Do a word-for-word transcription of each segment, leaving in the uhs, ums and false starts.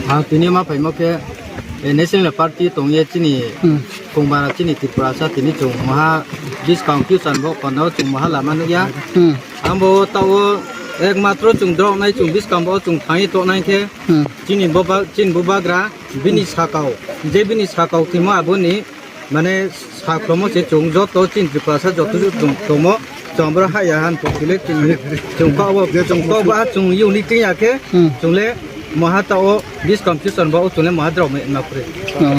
Ang tini ma phaimo khe, eh, National Party tongye chini Hmm. Kongmara chini Tripura sa tini chwng maha buskang future bo kono chwng maha lama nukya. Hmm. Ambo tao ekmatro chwng drok nai chwng buskang bo chwng thangwi toknai khe Hmm. chini boba, chini bubagra bini sakao, je bini sakao khimo aboni mane sakromo se chwng joto chini Tripura sa joto chwng tomo chwng bro haya han pokile chwng chwng kok bo chwng kok ba chwng unity ya khe Hmm. chwng le maha ta o buskang future bo o chwng le maha drok me na phure. Oh.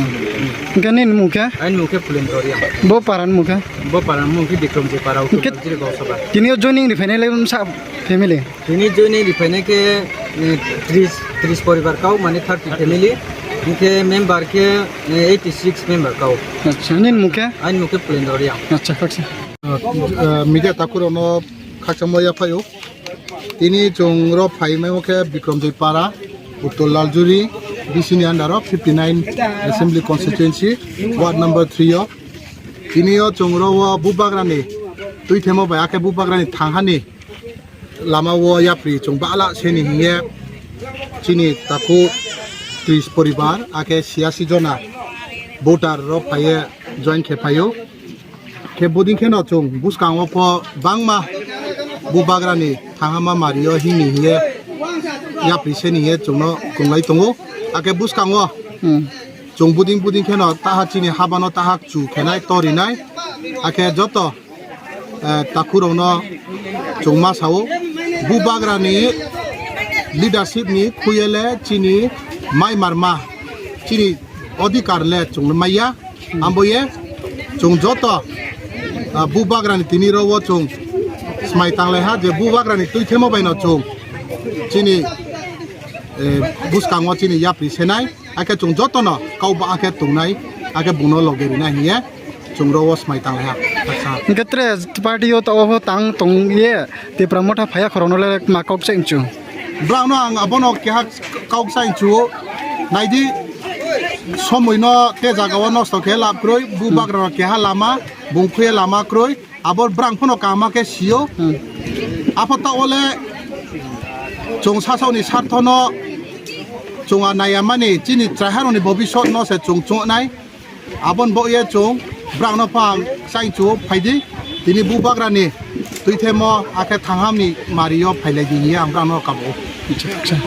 Hwnkhe nini mung khe? Ani mung khe Pulendra Reang. Bo para ni mung khe? Bo para ni mung khe Bikramjit para o Hwnkhe jiri Gausaba. Tini o joining ri phainai le sa family? Tini joining ri phainai khe, eh, tris, tris poribar kau, mane thirty family. Hwnkhe member khe, eh, eighty six member kau. Acha, nini mung khe? Ani mung khe Pulendra Reang. Acha, khaksa. Ah, eh, media takhurokno khakchangma yaphaio. Tini chwng ro phaimaimo khe Bikramjit Para, Uttor Laljuri, B C ni under o fifty nine Assembly Constituency, Ward number three o. Tini o chwng ro o Bubagrani twi themo bai, akhe Bubagrani thanghani lama o yapri chwng bala seni hiye chini taku tris poribar, akhe siyasi jona voter ro phaiye join khe phaio. Khe buding kheno chwng bwskango pho bangma Bubagrani thangama mario hini hiye yapri seni hiye chwngno kunglai tongo. Akhe bwskango Hmm. chwng buding buding kheno taha chini habano taha chu khenai torinai. Akhe joto, eh, takhurokno chwng ma sao, Bubagrani leadership ni khuyele chini mai marma chini odhikar le chwngno maya. Ambo ye chwng joto, ah, Bubagrani tini ro o chwng smai tanglai ha je Bubagrani twi themo bai no chwng chini, eh, bwskango chini yapri senai, akhe chwng jotono kau ba akhe tongnai, akhe bungno loge rinai hiye chwng ro o smai tanglai ha. Acha. Hwnkhe tre party o to obo tang tong ye Tipra Motha phaiya khorokno le ma kok se inchu. Bwrangno ang abono keha kok sa inchu. Naidi somoino te jaga o nosto khe lab kroi, Bubagrano keha lama, bung khuye lama kroi. Abo bwrang phano kaham khe sio. Hmm. Apha ta ole chwng sasao ni sarthono chwng a naiya mani chini chwrairokni bobisot no se chwng chungnai. Abon bo ye chwng bwrangno phang sai chu phaidi. Tini Bubagrani twi themo akhe thanghamni mario phailai di hiya ang bwrangno kabo. Acha, acha.